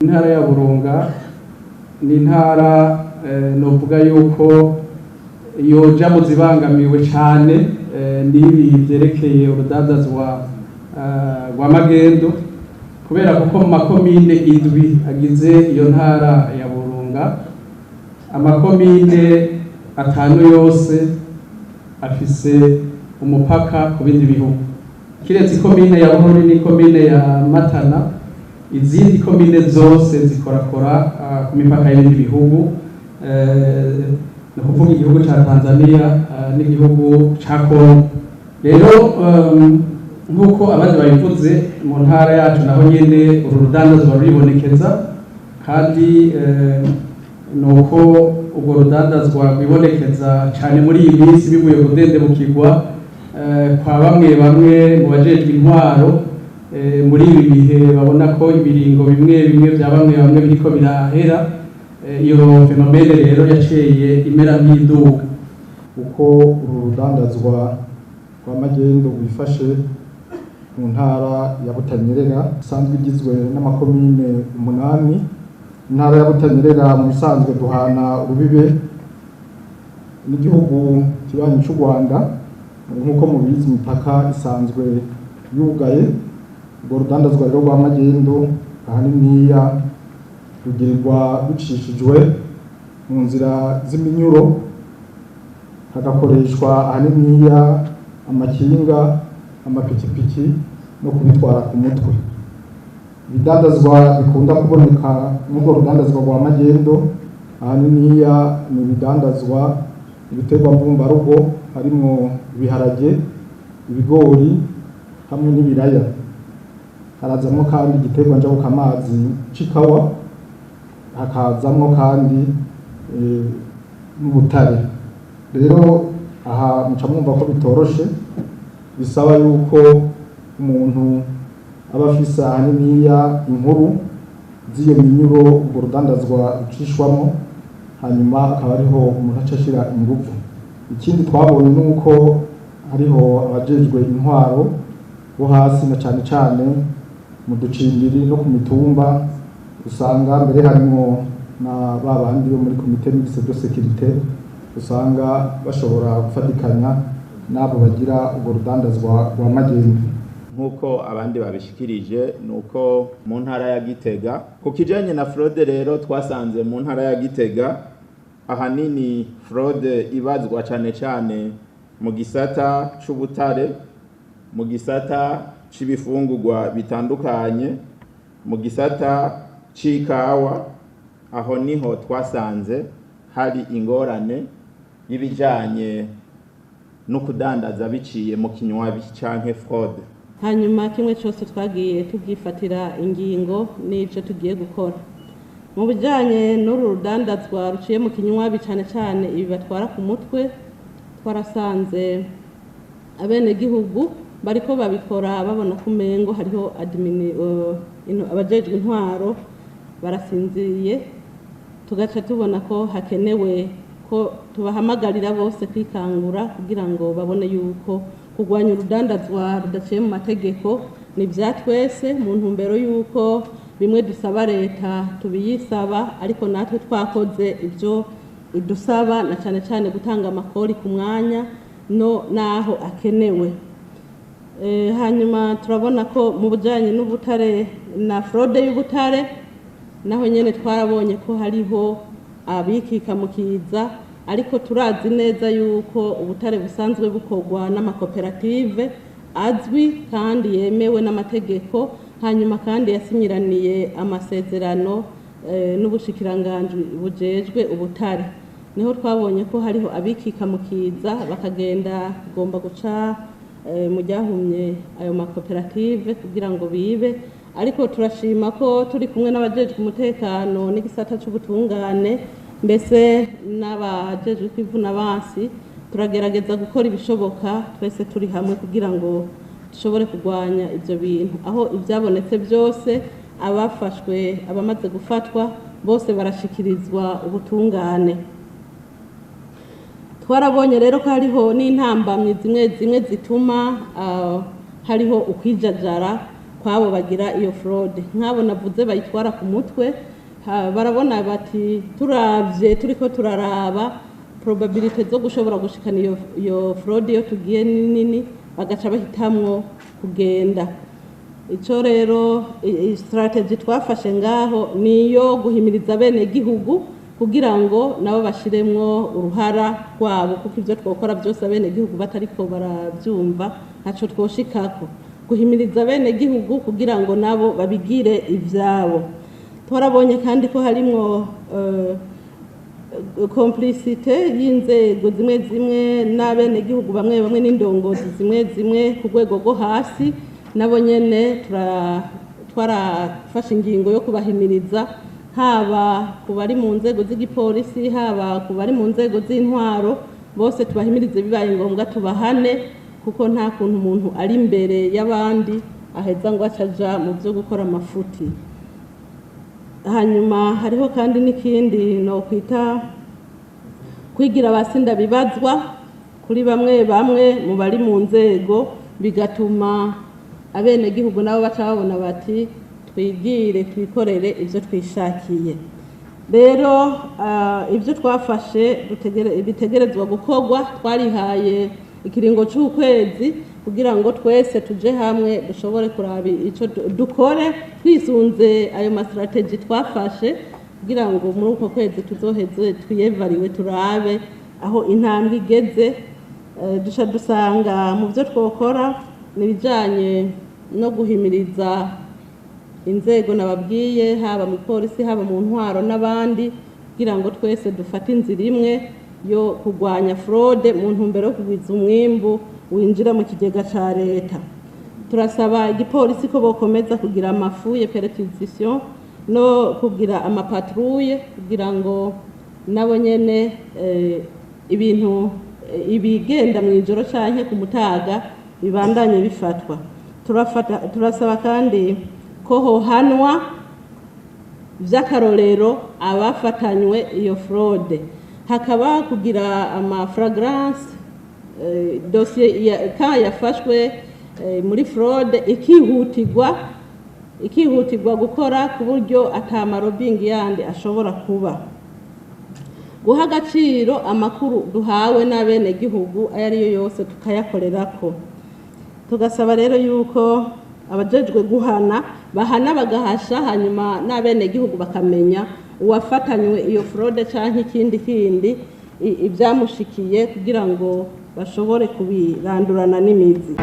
Intara ya Burunga ni intara novuga yuko yoja mu zibangamiwe cane n'ibi vyerekeye urudandazwa rwa magendo, kubera kuko mu makomine 7 agize iyo ntara ya Burunga, amakomine 5 yose afise umupaka ku bindi bihugu. Kiretse ikomine ya Bururi n'ikomine ya Matana, izindi komine zose zikorakora ku mipaka y'ibindi bihugu, ni ukuvuga igihugu ca Tanzania n'igihugu ca Congo. Rero nk'uko abandi babivuze, mu ntara yacu naho nyene uru rudandazwa ruribonekeza, kandi nuko urwo rudandazwa rwibonekeza cane muri iyi minsi bivuye kudendebukirwa kwa bamwe bamwe mu bajejwe intwaro. Muri ibi bihe babona ko ibiringo bimwe bimwe vya bamwe bamwe biriko birahera, iyo phénomène rero yaciye imera nk'iduka. Uko uru rudandazwa rwa magendo rwifashe mu ntara ya Butanyerera isanzwe igizwe n'amakomine 8. Intara ya Butanyerera mu bisanzwe duhana urubibe n'igihugu kibanyi c'u Rwanda. Nk'uko mubizi, imipaka isanzwe yugaye. Urwo rudandazwa rero rwa magendo ahaniniya rugirirwa bicishijwe mu nzira z'iminyuro, hagakoreshwa ahaniniya amakinga, amapikipiki no kubitwara ku mutwe. Ibidandazwa bikunda kuboneka n'urwo rudandazwa rwa magendo ahaniniya ni ibidandazwa ibiterwa mbumbarugo, harimwo ibiharage, ibigori hamwe n'ibiraya. Harazamwo kandi igiterwa njabukamazi c'ikawa, hakazamwo kandi n'ubutare. Rero aha muca mwumva ko bitoroshe, bisaba yuko umuntu aba afise ahaniniya inkuru z'iyo minyuro urwo rudandazwa rucishwamo, hanyuma akaba ariho umuntu aca ashira inguvu. Ikindi twabonye ni uko hariho abajejwe intwaro bo hasi, na cane cane mu ducimbiri no ku mitumba, usanga mbere harimwo na ba bandi bo muri comité mixte de sécurité, usanga bashobora gufatikanya n'abo bagira urwo rudandazwa rwa magendu. Nk'uko abandi babishikirije, nuko mu ntara ya Gitega ku kijanye na fraude, rero twasanze mu ntara ya Gitega ahanini fraude ibazwa cane cane mu gisata c'ubutare, mu gisata c'ibifungurwa bitandukanye, mu gisata c'ikawa. Aho niho twasanze hari ingorane y'ibijanye no kudandaza biciye mu kinywabi canke fraude. Hanyuma kimwe cyose twagiye tubyifatira ingingo n'ibyo tugiye gukora mu bijyanye n'uru rudandazwa ruciye mu kinywabi, cyane cyane ibi batwara ku mutwe. Twarasanze abenegihugu bariko babikora babona ko umengo hariho abajejwe intwaro barasinziriye, tugaca tubona ko hakenewe ko tubahamagarira bose kwikangura kugira ngo babone yuko kurwanya urudandazwa rudaciye mu mategeko ni ibya twese, mu ntumbero y'uko bimwe dusaba leta tubiyisaba, ariko natwe twakoze ibyo idusaba, na cyane cyane gutanga amakori ku mwanya no naho akenewe. Hanyuma turabona ko mu bijyanye n'ubutare na fraude y'ubutare, naho nyine twarabonye ko hariho abikika mu kiza, ariko turazi neza yuko ubutare busanzwe bukorwa n'amakoperative azwi kandi yemewe n'amategeko, hanyuma kandi yasinyiraniye amasezerano n'ubushikiranganji bujejwe ubutare. Niho twabonye ko hariho abikika mu kiza bakagenda kugomba guca mu ryahumye ayo makoperative kugira ngo bibe. Ariko turashima ko turi kumwe n'abajejwe umutekano n'igisata c'ubutungane, mbese n'abajejwe kwivuna abansi, turagerageza gukora ibishoboka twese turi hamwe kugira ngo dushobore kurwanya ivyo bintu. Aho ivyabonetse byose, abafashwe, abamaze gufatwa bose barashikirizwa ubutungane. Twarabonye rero ko hariho n'intambamyi zimwe zimwe zituma hariho ukwijajara kwabo bagira iyo fraude. Nk'abo navuze bayitwara ku mutwe, barabona bati turavye turiko turaraba probabilité zo gushobora gushikana iyo fraude iyo tugiye nini, bagaca bahitamwo kugenda. Ico rero strategy twafashe ngaho niyo guhimiriza bene gihugu kugira ngo nabo bashiremwo uruhara rwabo, kuko ivyo twokora byose abene gihugu batariko baravyumva ntaco twoshikako. Guhimiriza bene gihugu kugira ngo nabo babigire ivyabo. Twarabonye kandi ko harimwo complicité y'inzego zimwe zimwe n'abene gihugu bamwe bamwe n'indongozi zimwe zimwe ku rwego rwo hasi, nabo nyene twarafashe ingingo yo kubahimiriza, haba ku bari mu nzego z'igipolisi, haba ku bari mu nzego z'intwaro, bose tubahimirize, bibaye ngombwa tubahane, kuko nta kuntu umuntu ari imbere y'abandi aheza ngo acaja mu byo gukora amafuti. Hanyuma hariho kandi n'ikindi no kwita kwigira abasinda bibazwa kuri bamwe bamwe mu bari mu nzego, bigatuma abenegihugu nabo baca babona bati twigire twikorere ivyo twishakiye. Rero ivyo twafashe bitegerezwa gukorwa, twarihaye ikiringo c'ukwezi kugira ngo twese tuje hamwe dushobore kuraba ico dukore twisunze ayo ma strategy twafashe, kugira ngo muri uko kwezi tuzoheze twiyevariwe turabe aho intambwe igeze. Duca dusanga mu byo twokora nibijanye no guhimiriza inzego nababwiye, haba mu polisi, haba mu ntwaro n'abandi, kugira ngo twese dufate inzira imwe yo kurwanya fraude mu ntumbero yo kugwiza umwimbu winjira mu kigega ca leta. Turasaba igipolisi ko bokomeza kugira amafuye perquisition no kugira amapatrouille, kugira ngo nabo nyene ibintu ibigenda mu ijoro canke ku mutaga bibandanye bifatwa. Turasaba kandi ko hohanwa vy'akarorero abafatanywe iyo fraude, hakaba kugira ama flagrance dossier ka yafashwe muri fraude ikihutirwa gukora ku buryo ata marobing yandi ashobora kuba. Guha agaciro amakuru duhawe n'abene gihugu ayo ariyo yose tukayakorerako. Tugasaba rero yuko abajejwe guhana bahana bagahasha, hanyuma n'abene gihugu bakamenya uwafatanywe iyo fraude canke ikindi kindi ibyamushikiye, kugira ngo bashobore kubirandurana n'imizi.